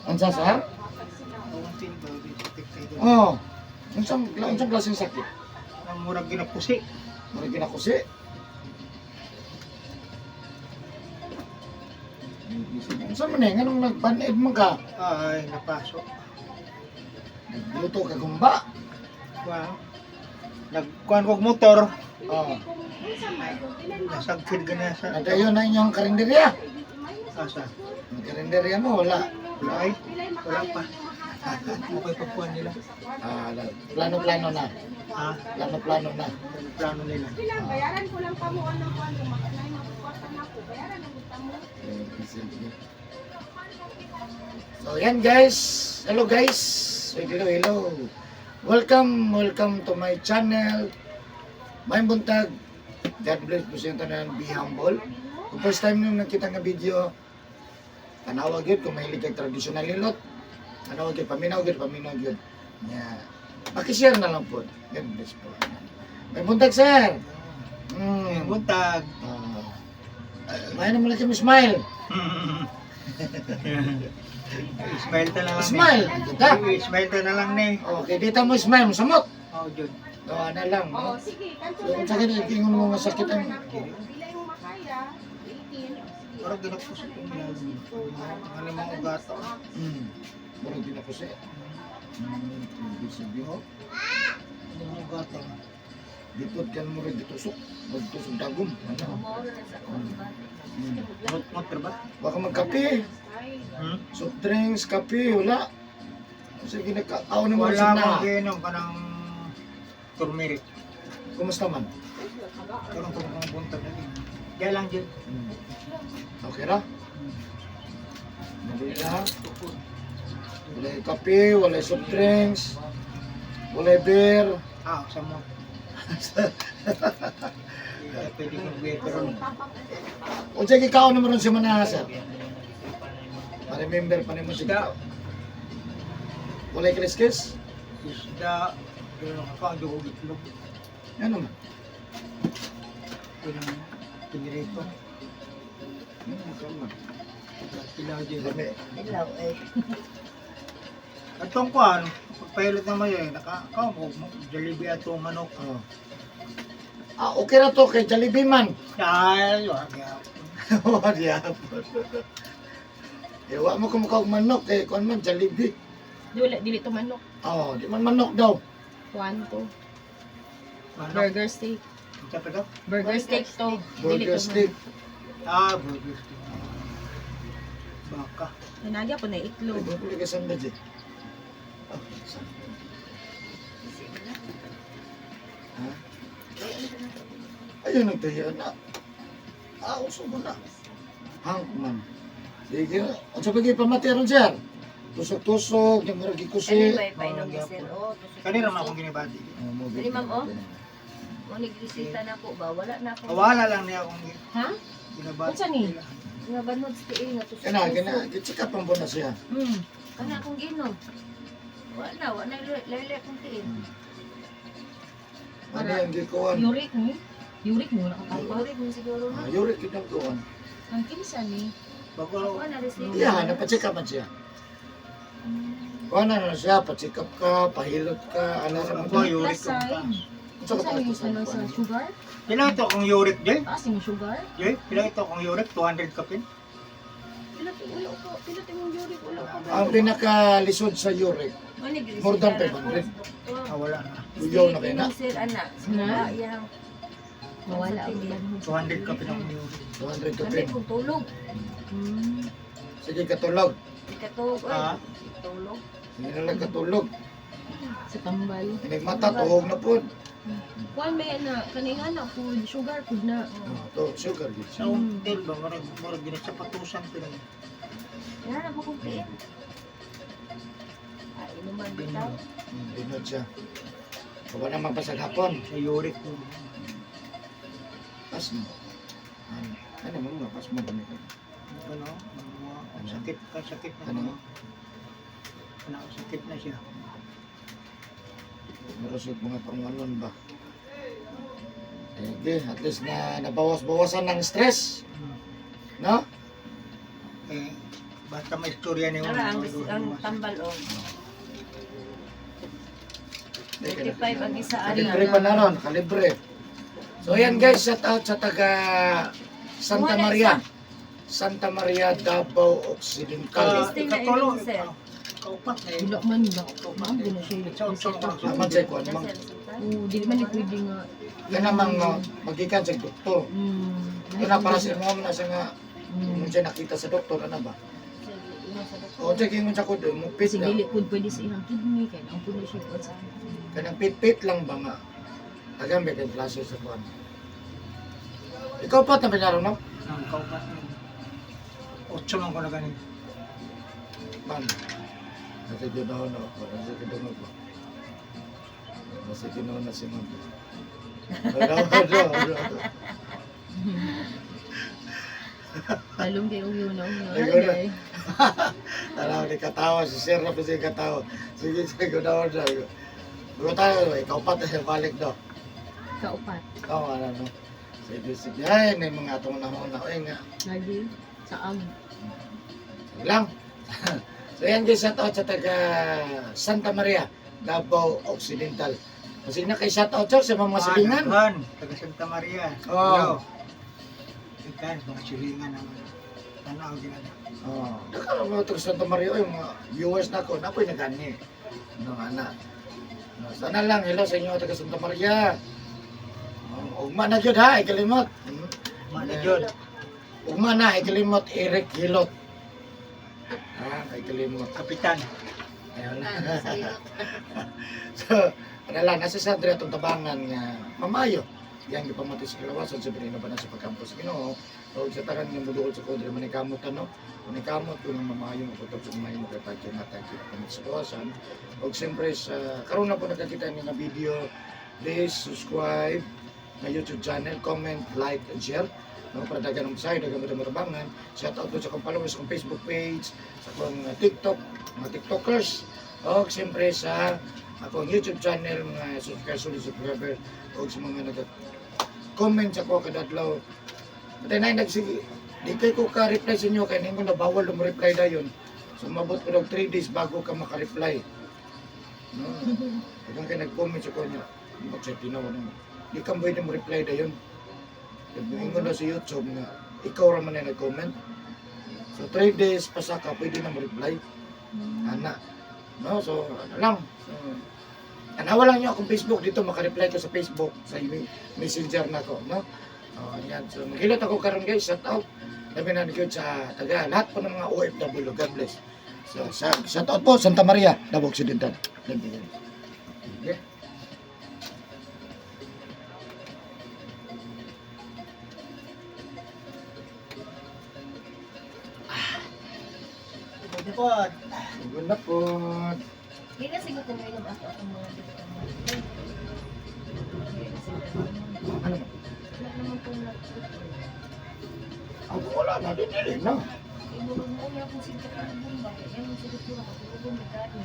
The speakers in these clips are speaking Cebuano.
Unsa, sir? Akong tiil ba, sakit kayo. Oh. Unsang unsang klaseng sakit? Ang murag ginapusi. Murag ginakusi. Unsa man eh, nganong nagbanid man ka? Ay, napaso. Nagluto ka gumba. Wow. Nagkuhan kog motor. Oh. Nasagkid ka na sa Nagayon na inyong karinderya. Asa. Ang karinderya mo, wala. Wala ay. Wala pa. Okay pagkuhan nila. Ah, plano-plano na. Ha? Plano-plano na. Ano plano nila? Bayaran ko lang kamo ang kuan kung makanay makukuha na ko. Bayaran ang gusto mo. Eh, sige. So, yan guys. Hello guys. Hello, hello. Welcome, welcome to my channel. May buntag. God bless po sa inyong tanan. Be humble. Kung first time nyo nakita nga video, tanawa gyud kung mahilig kag traditional hilot. Tanawa gyud, paminaw gyud, paminaw gyud. Nya. Paki-share na lang po. God bless po. May buntag, sir. Buntag. Ah. May naman lang kami smile. Smile ta na lang ni. Smile. Kita. Smile ta na lang ni. Okay, dito mo smile, samot. Oh, Jud. Gawa na lang. Oh, No? sige, cancel So, na kung sa akin, ingon mo masakit ang Pila yung makaya? 18. Oh, sige. Murag ginapusi ko nila. Ano mga ugato. Murag din ako siya. Ibig sabihin, Ano mga ugato. dipot ka murag gitusok. Magtusok dagom. Ano? Motor ba? Baka magkape. Hmm? Soft drinks, kape, wala. Sige, nagkakao na mga Wala na. akong giinom kanang turmeric. Kumusta man? Karon ko mga buntag na din. Diya lang Jud. Okay ra? Madali na. Walay kape, walay soft drinks, walay beer. Ah, sa mo. Pwede kong beer pero O sige, ikaw naman ron si Manaha, sir. Ma-remember pa nimo Isda. siya. Walay kriskis? Isda, pero nakakaon ko itlog. Ano man? Yun ang pinirito. Ano man man? Pilaw dyan. Lami. Ilaw eh. Atong kuan, pagpahilot naman yun, nakakaon ko, Jollibee ato manok. Oh. Ah, okay ra to kay Jollibee man. Ay, wag gyapon. Wa gyapon. Eh, wa mo kumukaog manok kay kuan man Jollibee. Di wala dili to manok. Oh, di man manok daw. Kuan to. Manok. Burger steak. Unsa pa to? Burger steak to. Dili Burger to steak. Ah, burger steak. Baka. Nanagya po na itlog. Ay, puli kay sanda di. Ah, sanda. Ha? Ayun, nagtahiyan na. Ah, uso mo na. Hank man. Sige, ang sabi kayo pamati ron, sir. Tusok-tusok, yung murag ikusi. Anyway, painom ni sir. Oh, tusok. Kanina man akong ginibati. Oh, mo Dali, ma'am, oh. Mo nagresita na ko ba? Wala na ako. Wala lang niya akong Ha? ginabati. Unsa ni? Nga banod sa tiil nga tusok. Kana, kana, check up ang na siya. Kana akong ginom. Wala na, wala na laili akong tiil. Ano yung gikuan? Uric ni? Uric mo wala ka pa. Uric mo siguro Ah, na. yuri yun ang kuan. Ang kinsa ni? Bago Wala na resita. Yeah, napacheck up man siya. Kuan na na siya, pa-check up ka, pahilot ka, ano sa ako mga. uric Plus ko pa. sign. Unsa ka Unsa ni taas sa sa sugar? Pila ito akong uric, Jay? Taas ni sugar? Jay, pila ito akong uric? 200 kapin? Pila to wala ko. Pila to mong uric wala ko. Ang pinakalisod sa uric, Mo nagresita More than na ako 500. sa doktor. Ah, wala na. Uyaw na kayo na. Inom, sir ana. Na? Wala iyang Mawala ang banhod. 200 kapin akong uric. 200 Kami kapin. kong tulog. Sige, katulog. Ikatulog. Ah. Tulog. Hindi na lang katulog. Sa tambal. Hindi mata, tuhog na po. Kuan may na kaning ana pud sugar pud na. Ah, to, sugar. Yun. Sa akong tiil ba, murag, murag ginasapatusan ko lang. Wala na mo kong tiil. Ah, inuman bitaw. Binod siya. Kawa naman pa sa hapon. Sa uric ko. Pas mo. Ano, ano mo nga, pas mo kami. Ano? Ang sakit ka, sakit na. Ano? Ano, sakit na siya. Meron siya mga panganon ba? Sige, at least na nabawas-bawasan ng stress. No? Eh, basta Basta may istorya niyo. Nara ang tambal oh. 35 ang isa ana. Kalibre pa na ron, kalibre. So ayan guys, shout out sa taga Santa Wala Maria. Santa Maria, Davao Occidental. Testing na Ikatulo, inom, sir. Kaupat na Wala man ba? Ma'am, guna siya. Sa utso ka. Naman sa kuan mang Oo, di man ni pwede nga. kanamang no, magikan sa doktor. Kana para sa imo na siya nga kung siya nakita sa doktor ano ba? O check ingon sa kudo mo pit Kasi na. dili pud pwede sa iyang kidney kay ang pud siya kuan sa Kanang pit-pit lang ba nga. Tagang may klase sa kuan. Ikaw pa tabi na no? Ang kaupat na. Otso man ko na ganin. Man. Nasa ginoon no, nasa ginoon ko. Nasa ginoon na si ma'am. No, no, no, no. Lalong kay uyo na uyo. Ay, wala. Alam, ni katawa, si Sir na pa siya katawa. Sige, sige, ganoon na. Bro tayo, ikaw pa tayo balik do. Kaupat. Ikaw, ano, no? Sige, sige. Ay, may mga atong nahuna. Ay, nga. Lagi sa ag. Sige lang. So, yan guys, shout out sa taga Santa Maria, Davao Occidental. Kasi na kay shout out sir sa mga silingan. Ah, taga Santa Maria. Oo. Hello. Ikan, mga silingan naman. Tanaw din na. Oh, daka mga taga Santa Maria, oy, mga viewers na ko, napoy nagani. Ano nga na. No, sana lang, hello sa inyo taga Santa Maria. Oh, ugma na gyud ha, ikalimot. Mana jud. Ugma na, ikalimot Eric Hilot. Ha, ikalimot. Kapitan. Ayun na. So, ano lang, nasa sa Andrea itong tabangan nga mamayo. Yang gipamatay sa kalawasan sa Birino pa na sa pagkampo sa Ginoo. O sa taran nga muduol sa kodre manikamot ano. Manikamot kung ang mamayo mo kutob sa mayo mo kay pagyo nga tayo gipamatay sa kalawasan. O siyempre sa karon na po nakakita ni nga video, please subscribe na YouTube channel, comment, like, and share. No, para dagan ng sayo, dagan mo tabangan. Shout out po sa akong followers, sa akong Facebook page, sa akong TikTok, mga TikTokers. O siyempre sa akong YouTube channel, mga subscriber, subscriber, o sa mga nag-comment sa ako kada adlaw. Patay na nagsige. Di kay ko ka-reply sa inyo kay ningon na bawal mo reply dayon. So mabot ko daw 3 days bago ka maka-reply. No. Daghang kay nag-comment sa ko niya. Mag sa tinaw na. Di ka pwede mo reply dayon. Ingon na sa YouTube nga ikaw ra man ang nag-comment. So 3 days pasa ka pwede na mo reply. Ana. No, so ano lang. So, tanawa lang niyo akong Facebook dito, maka-reply ko sa Facebook, sa messenger na ko, no? Oh, ayan. So, maghilot ako karon guys, shout out. Labi na gyud sa taga lahat po ng mga OFW. God bless. So, sa, shout out po Santa Maria, Davao Occidental. Thank you. Okay. Pod. Good na po. Di na siguro ko mainom ako akong mga dito. Ano mo? Wala naman po na. Ako wala na, di dili na. Imurog mo niya kung sinta ka ng bumba. Yan ang siguro ko nakatulog mo gani.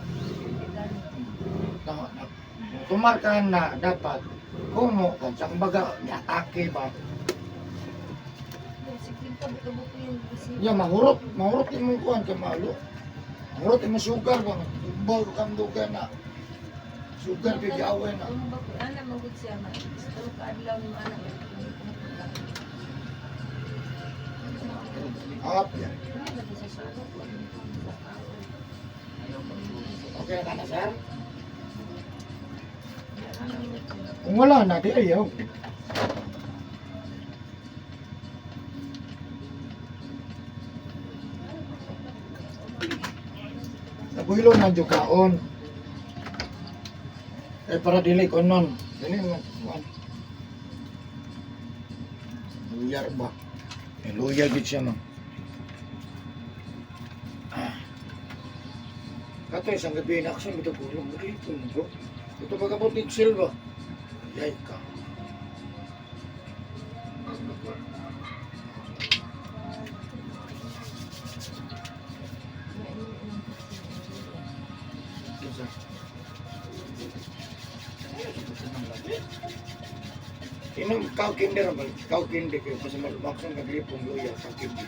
Gani. Na, na, tumarka na dapat kumo ka sa kumbaga niatake ba. Sige pa buto-buto yung kasi. Ya mahurot, mahurot imong kuan kay malo. Mahurot imong sugar ba. Tumbol kang duga na. Sugar kay giaway na. Ang ba ana magud siya ma. Gusto ka adlaw ni ana. Up ya. Okay na ka na, sir? Kung wala na, di ayaw. Nabuhilo na dyan kaon. Eh, para dili ko nun. Dili mo. Kuan. Luyar ba? Eh, luyar gid siya, ma'am. Ah. Kato isang gabi na ako sa mitugulong. Maglipon ko. Ito pagkabot ni Silva. Yay ka. Isa. Inom kau kinder ba? Kau kinder kayo kasi malubaksong naglipong luya kau kinder.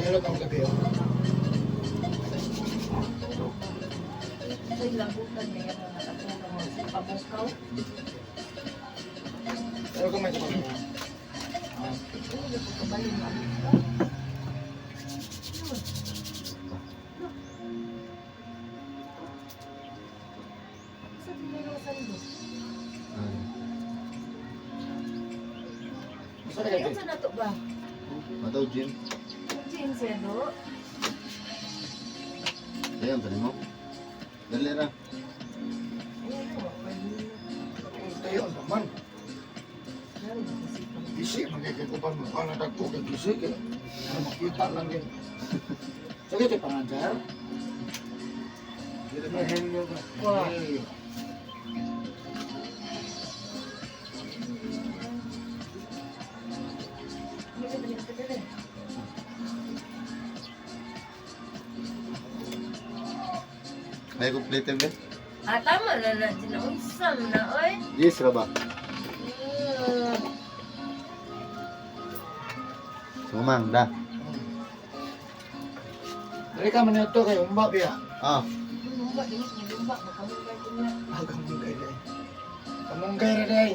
Nahilot ang gabi, oh. Sa ilabutan niya yung mga katulong sa pabukaw. Pero kung may kapag. Ah, Uy, kabalo na. Sa dinero sa libo. basta na Ay, kayo. unsa na to ba? Mataw, Jim. Jim siya do. Ayan, tali mo. Dali ra. Ayun ko, pwede. Tayo ang paman. Meron na kasi pang- Gisi, magkikikupan mo. Kung natagpo kay gisi, kaya para makita lang din. Sige, ito pangan, sir. Mahelyo ba? Hey. Hindi ka dali ka dali. May complete ba? Ah, tama na na. Ginausam na, oy. Yes, ra ba? Sumang, da. Dali ka man ito kay Umba, biya. Ah, Lumba, dili, lumba. Makamungkay ko niya. Ah, kamunggay day. Kamunggay ra day.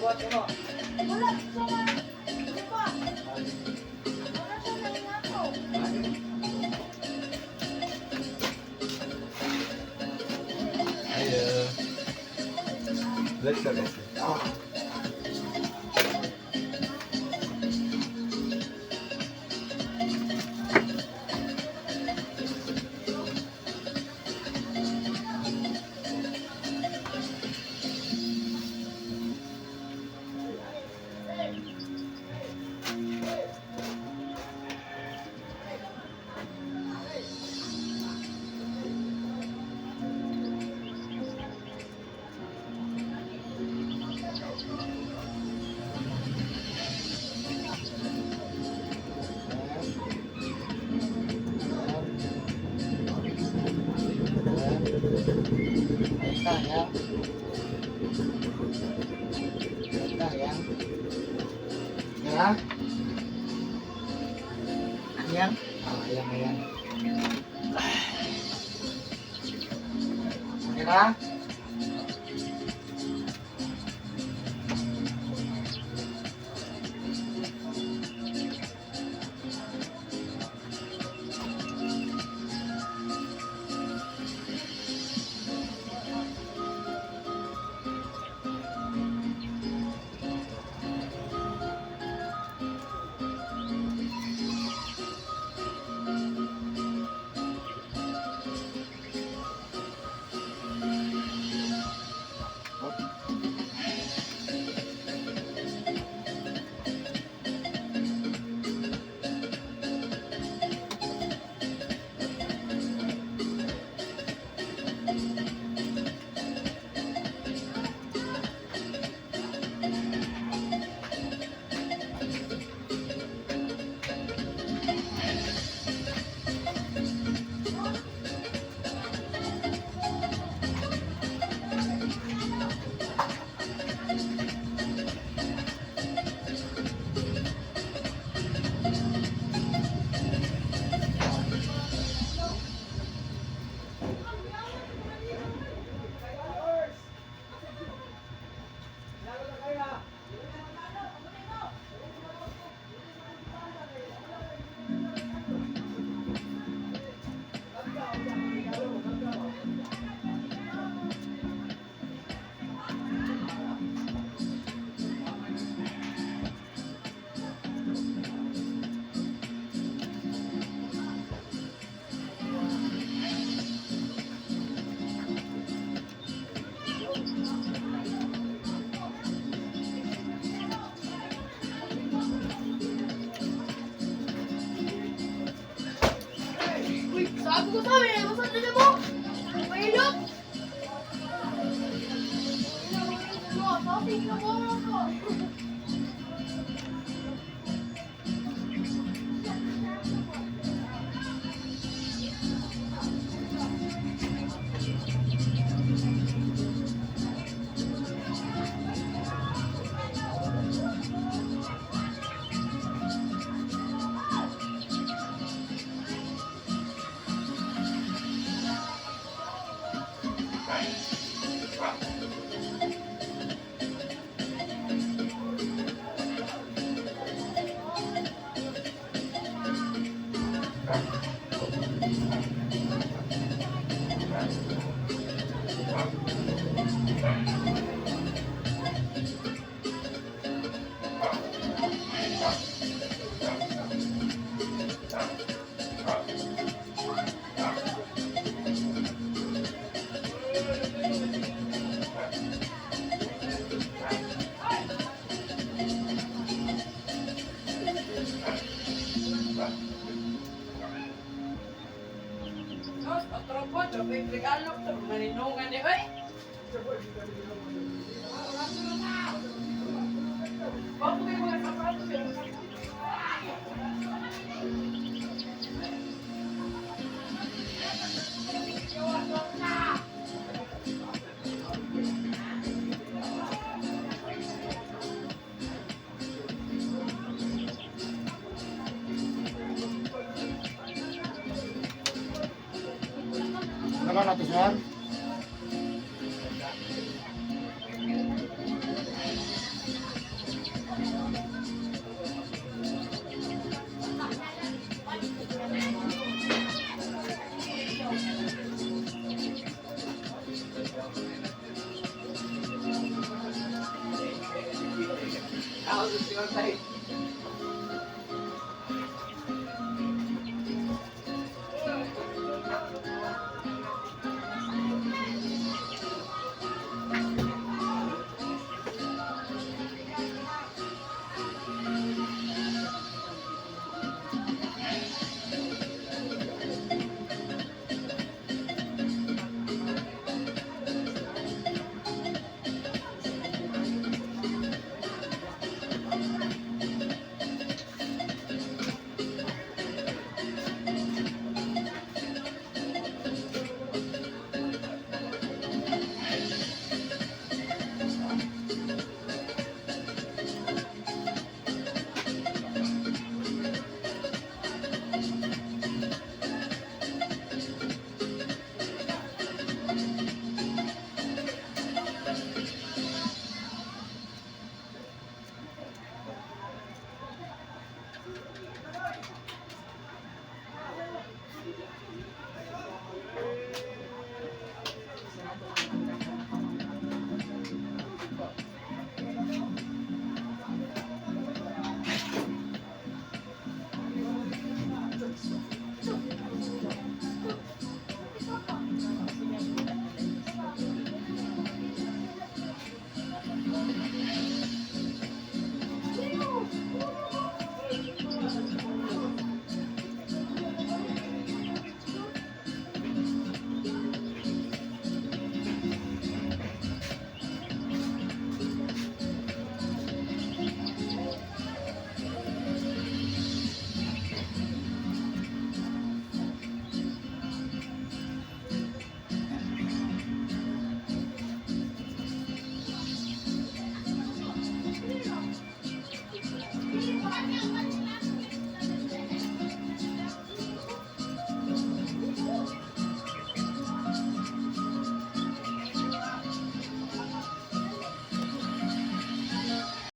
Wala siya na. Diba? Wala siya na nga Ayo. Let's go guys. Ah. Ayos na, yan. Ayos na, yan. Ya? Ayan. Ah, ayan, ayan. Okay na? Uy, sabi ko sa amin, basta na mo! Mahilot! Ano natin, sir? Patay.